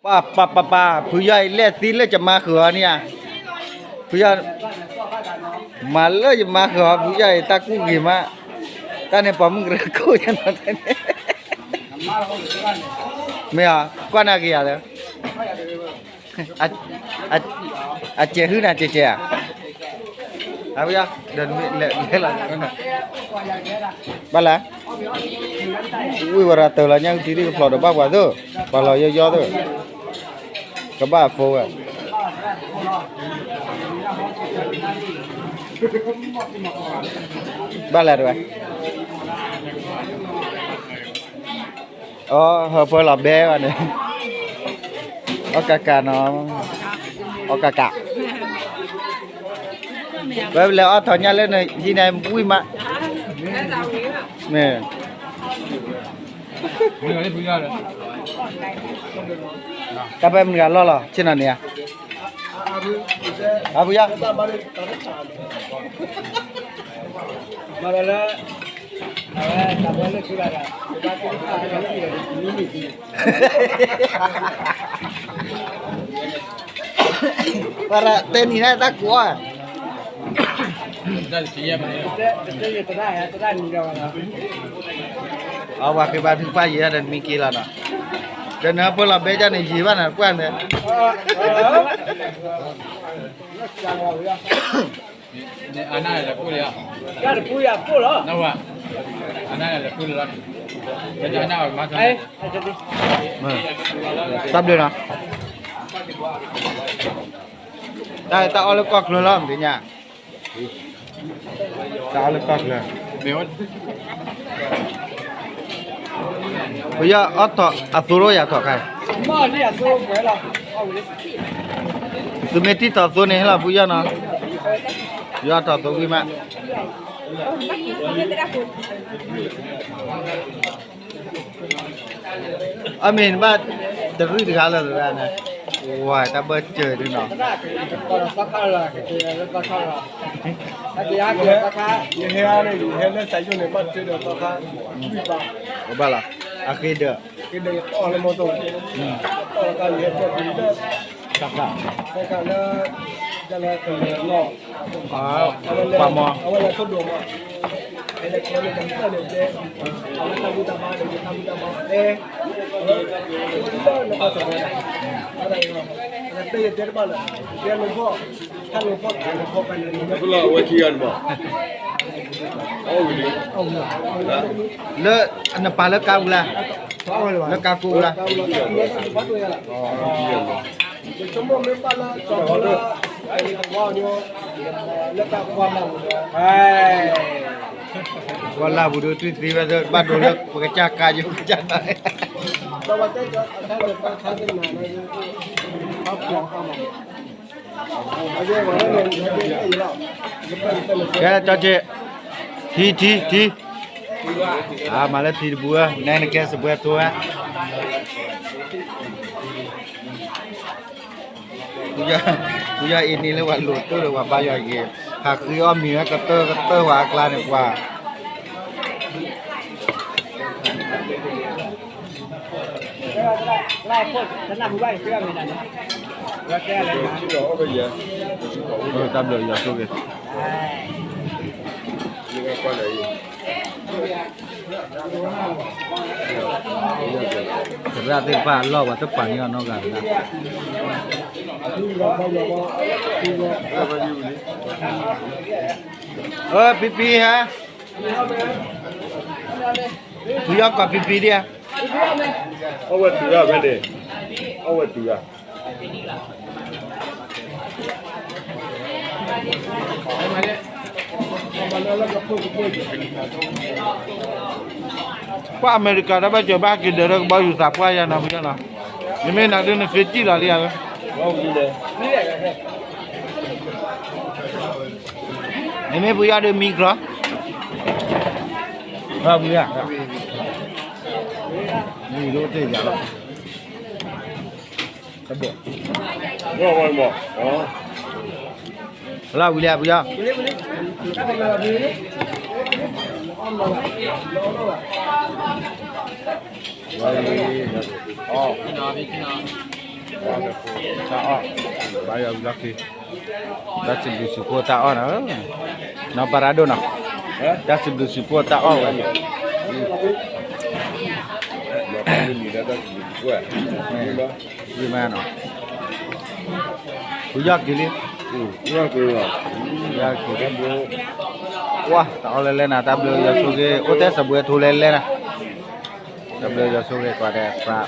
ပၢ်ပၢ်ပၢ်ပၢ် ဖုယီၢ်အံၤလဲၣ်သံလၢယမါဃုာ်အီၤန့ၣ်ဧါ, ဖုယီၢ်, မၤလၢယမါဃုာ်အီၤ ဖုယီၢ်အံၤတၢ်ကူၣ်ဂ့ၤမး, တၢ်န့ၣ်ပိာ်မုၣ်ကရၢခိၣ်ယနီၤ, မ့ၢ်ဧါ, ကွၢ်နၤက့ၤယၤလၢ အစဲးဟုၣ်နၤစဲးစဲးဧါ, အဝဲ, ဒီးလဲၤလဲၤလီၤ, ဘၣ်လဲၣ်, ဝံၢ်ဝဲရၤတၢၤလီၤညါကထံဒ်ကဖျိးဒီးဘၣ်ပှၤသိ, ပှၤလီၤယီယီသိ, ကဘၣ်အဖိဝဲ, ဘၣ်လဲၣ်တဝဲ အီ ဟၢဖၢလီၤဘဲဘၣ်န့ၣ်, အီကကးနီၤ, အီကကး, ဝဲလဲၤအီၣ်ထီၣ်ညၣ်လၢနဟံၣ်န့ၣ်ဝံၣ်မး, မ့ၢ်, တၢ်ပဲမုၢ်တဂၤလီၢ်လီၤ ဆ့ၣ်နီၤန့ၣ်ဧါ, အဖုယီၢ် ပှၤတဲနံၤန့ၣ်တၢ်ကူးအီၤ, အဝဲဃ့ဘါထုကဖၣ်ယံာ်ဒီးနမံက့ၤလီၤနီၤ, ဒီးနဟၢဖၢလီၤဘဲဒ်န့ၣ် ယံာ်ဘၣ်နၤကွၢ်န့ၣ် တၢ်ဘျုးနီၤ, တၢ်အီၣ်လၢကီၢ်ချၢလီၤ ဒ်ညါ, တၢ်အီၣ်လၢကီၢ်ချၢ, ပယီၤအီၣ်ထီၣ်အသိရိယၤထီၣ်ခါ, သုမ့ၢ်ထံၣ်ထီၣ်သိန့ၣ်ဟဲလီၤဖုယီၢ်နီၤ, ယီၢ်ထီၣ်သိဝံၣ်မး အမ့ၢ်နဘၣ်တရံးတဂၤလၢတဂၤန့ၣ်, ဝဲတၢ်ဘၢစၢၤဒ်နီၤ, ယဟဲန့ၣ် ယဟဲလၢစးယိၣ်န့ၣ် ဘၣ်တရံးဒီးသီခါ, ဘၣ်လီၤ, အဃ့ဒၢး, ယဟဲလၢ သီခါလၢ ဒ်လဲၣ်ကလဲၤလီၤ ပှၤမီၤ အဝဲလဲၤထိၣ်ဒိၣ်မး အဝဲတၢ်ဘူၣ်တၢ်ဘါန့ၣ် တၢ်ဘူၣ်တၢ်ဘါတဲ လၢနကီၢ်စဲးဝဲဒၣ် တဲယတဲတဘၣ်လၢ တဲလိာ်ဖီၣ် တၢ်လိာ်ဖီၣ်ခးလိာ်ဖီၣ် လၢနပာ်လၢကါပူၤလၢ် လၢကါကိးပူၤလၢ် ယဆိကမိၣ်မ့ၢ်ဘၣ်လၢကီၢ်ပူၤလၢ လၢတၢ်ကွၢ်လၢ်ပူၤဒီး ကွၢ်လၢ်ပူၤဒီး ထွံၣ်သ့ဝဲသ့ၣ် ဘၣ်ဒိလၢပကစၢ်ကါယိကစၢ်နၤ ကဲ ကၠီဆ့း ထံ ထံ ထံ အမၤလၢထံတပူၤဧၢ နဲနကဲစပွဲထိဧၢ ဖုယီၢ်အံၤန့ၣ်လၢပှၤလိာ်တိၢ်ဒီးပှၤဘါယွၤဂ့ၤ ဟးဃ့အီၣ်မ့ၤဝဲကတၢၢ်ကတၢၢ်ဝဲအကျါန့ၣ်ပှၤ တၢ်ဘျုးယွၤဆိၣ်ဂ့ၤ သရၣ်သ့ၣ်တဖၣ်အလီၢ် ပှၤတပာ်န့ၢ်အီၤနီတဂၤဘၣ် အၢ ပံပံဟဲ ဖုယီၢ်ကိးပံပံဒံးဧါ အီၣ်ဝဲတုၤဂၤဖဲန့ၣ် အီၣ်ဝဲတုၤဂၤ ကွၢ်အမဲရကၤတၢ်ဘၣ်စၢၤဘၣ်က့ၤဒၢးလၢကဘီယူၤသးပှၢ်ယၤနီၤ ဖုယီၢ်နီၤ နမ့ၢ်နၤဒုးနသ့စံၣ်လီၤလံဧါ နမ့ၢ်ဖုယီၢ်ဒုးမံကြီ ဖုယီၢ် မံၤဒိၣ်တ့ၢ်ယၤလီၤ တဘိ လၢဝံၤလံဖုယီၢ် ဝံၤလံ အီ တၢ်အီၣ်, ဘၣ်ယီၤဝံၤလီၢ်ခံ, တၢ်စံးဘျုးစံးဖှိၣ်တၢ်အီၣ်နီၤ, နီၢ်ပၢ်ရၣ်ဒိၣ်နီၤ, တၢ်စံးဘျုးစံးဖှိၣ်တၢ်အီၣ်ဝဲ, ဝံၤမးနီၤ, ဝံၤယီၢ်က့ၤလံ, ယီၢ်က့ၤ, ဝါ တၢ်အီၣ်လဲၤလဲၣ်နၤ တၢ်ဘျုးယွၤဆိၣ်ဂ့ၤ အိၣ်ထဲစၢၤဘှဲထူလဲၤလဲၣ်နၤ, တၢ်ဘျုးယွၤဆိၣ်ဂ့ၤ ကွၢ်ဒီး